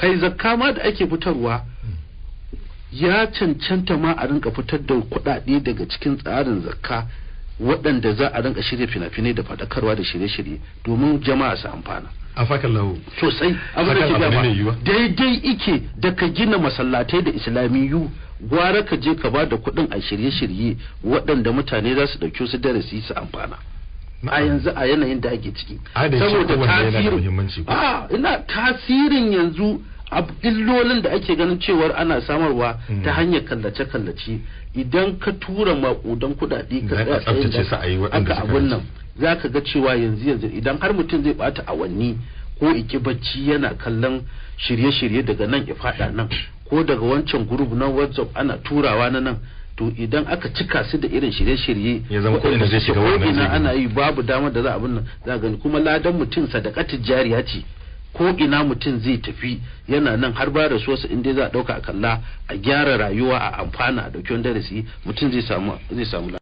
Kai, zakka ma da ake fitarwa ya cancanta ma a rinka fitar da kuɗaɗe daga cikin tsarin zakka waɗanda za a rinka shirya fina-finai da faɗakarwa da shirye-shirye domin jama'a su amfana. A fakan lahu. Sosai, abin da Hakan ke abu ne gaba mai yiwuwa. daidai ike da ka gina masallatai da islamiyu, gwara ka je ka ba da kuɗin a shirye-shirye waɗanda mutane za su ɗauki su darasi su amfana a yanzu, a yanayin da ake ciki. Ai, da yake Saboda kowanne yana da tasirin muhimmanci ko? A ina tasirin yanzu, illolin da ake ganin cewar ana samarwa ta hanyar kallace-kallace, idan ka tura maƙudan kuɗaɗe ka Za a tsaya tsayin tsaftace su a yi waɗanda aka suka abun dace. nan, za ka ga cewa yanzu yanzu idan har mutum zai bata awanni ko iki bacci yana kallon shirye-shirye daga nan ya fada nan, ko daga wancan group na WhatsApp ana turawa na nan, to idan aka cika su da irin shirye-shirye Ya zama ko ina zai shiga ko wannan ina zai gani. ana yi, babu damar da za abin nan za a gani. Kuma ladan mutum sadakatin jariya ce, ko ina mutum zai tafi yana nan har ba da su, in dai za a dauka a kalla, a gyara rayuwa, a amfana, a dauki wani darasi, mutum zai samu.